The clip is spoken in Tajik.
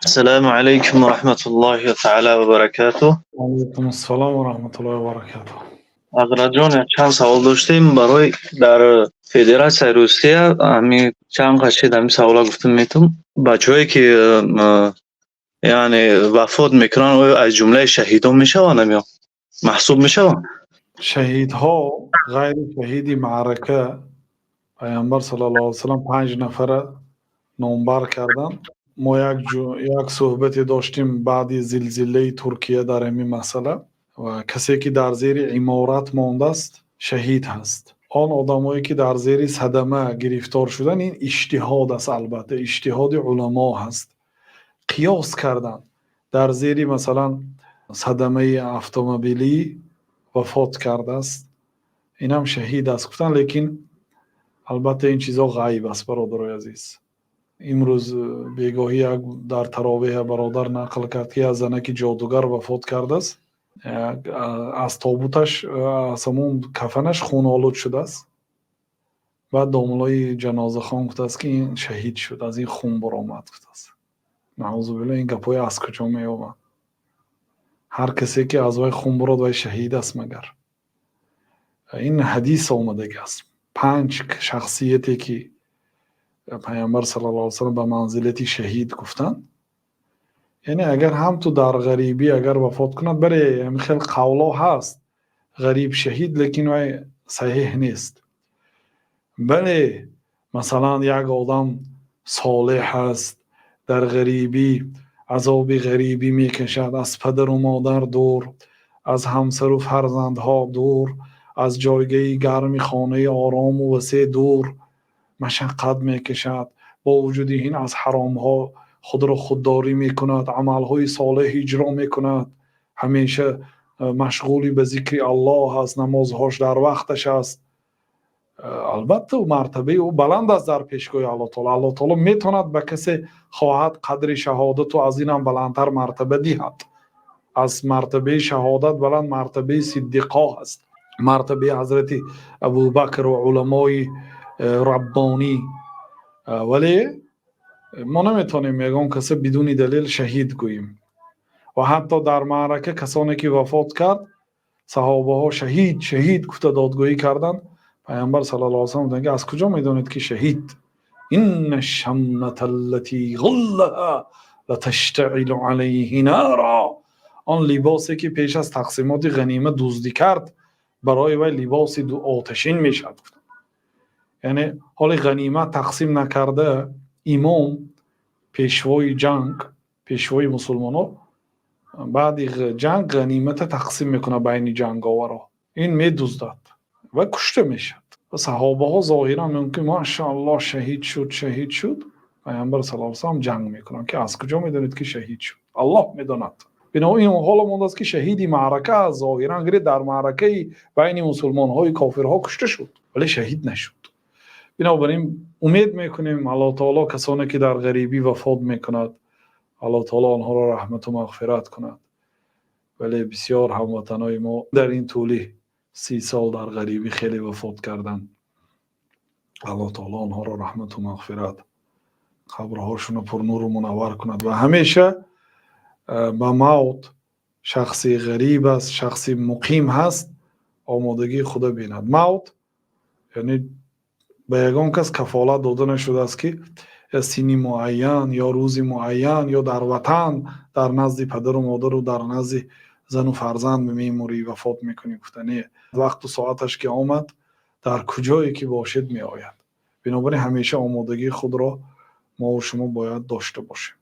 Ассалому алайкум ва раҳматуллоҳи таъала ва баракатуҳ. Алайкум ассалом ва раҳматуллоҳи ва баракатуҳ. Ҳазратҷон, чанд савол доштем барои дар Федератсияи Русия. Ҳами чанд қашид ҳами савола гуфтум метум. Бачаҳое ки, яъне, вафот мекунанд, оё аз ҷумлаи шаҳидон мешаванд ё маҳсуб мешаванд? Шаҳидҳо ғайри шаҳиди маърака, Паёмбар саллаллоҳу алайҳи васаллам панҷ нафара номбар карданд. Мо як суҳбате доштем баъди зилзилаи Туркия дар ҳамин масъала, ва касе ки дар зери иморат мондааст, шаҳид ҳаст. Он одамое ки дар зери садама гирифтор шуданд, ин иҷтиҳод аст, албатта, иҷтиҳоди уламо ҳаст. Қиёс карданд, дар зери, масалан, садамаи автомобилӣ вафот кардааст, инам шаҳид аст гуфтанд. Лекин албатта ин чизҳо ғайб аст, бародарои азиз. Имрӯз бегоҳӣ як дар таровеҳ бародар нақл кард, ки як занаки ҷодугар вафот кардааст, аз тобуташ, аз ҳамон кафанаш хунолуд шудааст. Баъд домуллои ҷанозахон гуфтааст, ки ин шаҳид шуд, аз ин хун баромад гуфтааст. Наъузу биллоҳ, ин гапҳое аз куҷо меёбанд? Ҳар касе ки аз вай хун бурод, вай шаҳид аст магар? Ин ҳадис омадагӣ аст. Панҷ шахсияте ки Паёмбар саллаллоҳу алайҳи васаллам ба манзилати шаҳид гуфтанд, яъне агар ҳам ту дар ғарибӣ агар вафот кунад, бале, ҳамин хел қавло ҳаст, ғариб шаҳид, лекин вай саҳеҳ нест. Бале, масалан, як одам солеҳ аст, дар ғарибӣ азоби ғарибӣ мекашад, аз падару модар дур, аз ҳамсару фарзандҳо дур, аз ҷойгаи гарми хонаи орому васеъ дур машаққат мекашад, бо вуҷуди ин аз ҳаромҳо худро худдорӣ мекунад, амалҳои солеҳ иҷро мекунад, ҳамеша машғули ба зикри Аллоҳ аст, намозҳош дар вақташ аст, албатта, мартабаи ӯ баланд аст дар пешгоҳи Аллоҳ таоло. Аллоҳ таоло метавонад ба касе хоҳад қадри шаҳодату аз инам баландтар мартаба диҳад. Аз мартабаи шаҳодат баланд мартабаи сиддиқо ҳаст, мартабаи ҳазрати Абубакр ва уламои раббонӣ. Вале мо наметавонем ягон каса бидуни далел шаҳид гӯем. Ва ҳатто дар маърака касоне ки вафот кард, саҳобаҳо «шаҳид, шаҳид» гуфта додгӯӣ карданд. Паёмбар саллаллоҳу алайҳи васаллам гуфтанд, ки аз куҷо медонед, ки шаҳид? إن الشمة التي غلها لتشتعل عليه نارا. Он либосе ки пеш аз тақсимоти ғанима дуздӣ кард, барои вай либоси оташин мешавад. Яъне ҳоли ғанимат тақсим накарда, имом, пешвои ҷанг, пешвои мусулмонон, баъди ҷанг ғанимата тақсим мекунад байни ҷанговарҳо, ин медуздад ва кушта мешавад. Саҳобаҳо зоҳиран мумкин: «Машааллоҳ, шаҳид шуд, шаҳид шуд». Паёмбар саллаллоҳу алайҳи васаллам ҷанг мекунанд, ки аз куҷо медонед, ки шаҳид шуд? Аллоҳ медонад. Бинобар ин ҳоло мондааст, ки шаҳиди маърака аст. Зоҳиран гиред, дар маъракаи байни мусулмонҳои кофирҳо кушта шуд, вале шаҳид нашуд. Бинобар ин умед мекунем, Аллоҳ таоло касоне ки дар ғарибӣ вафот мекунад, Аллоҳ таоло онҳоро раҳмату мағфират кунад. Вале бисёр ҳамватанои мо дар ин тӯли 30 сол дар ғарибӣ хеле вафот карданд. Аллоҳ таоло онҳоро раҳмату мағфират, қабрҳошонро пурнуру мунаввар кунад. Ва ҳамеша ба мавт шахси ғариб аст, шахси муқим ҳаст, омодагии худо бинад. Мавт, яъне, ба ягон кас кафолат дода нашудааст, ки синни муайян ё рӯзи муайян ё дар ватан, дар назди падару модару дар назди зану фарзанд мемурӣ, вафот мекунӣ гуфта. Не, вақту соаташ ки омад, дар куҷое ки бошед, меояд. Бинобар ин ҳамеша омодагии худро мову шумо бояд дошта бошем.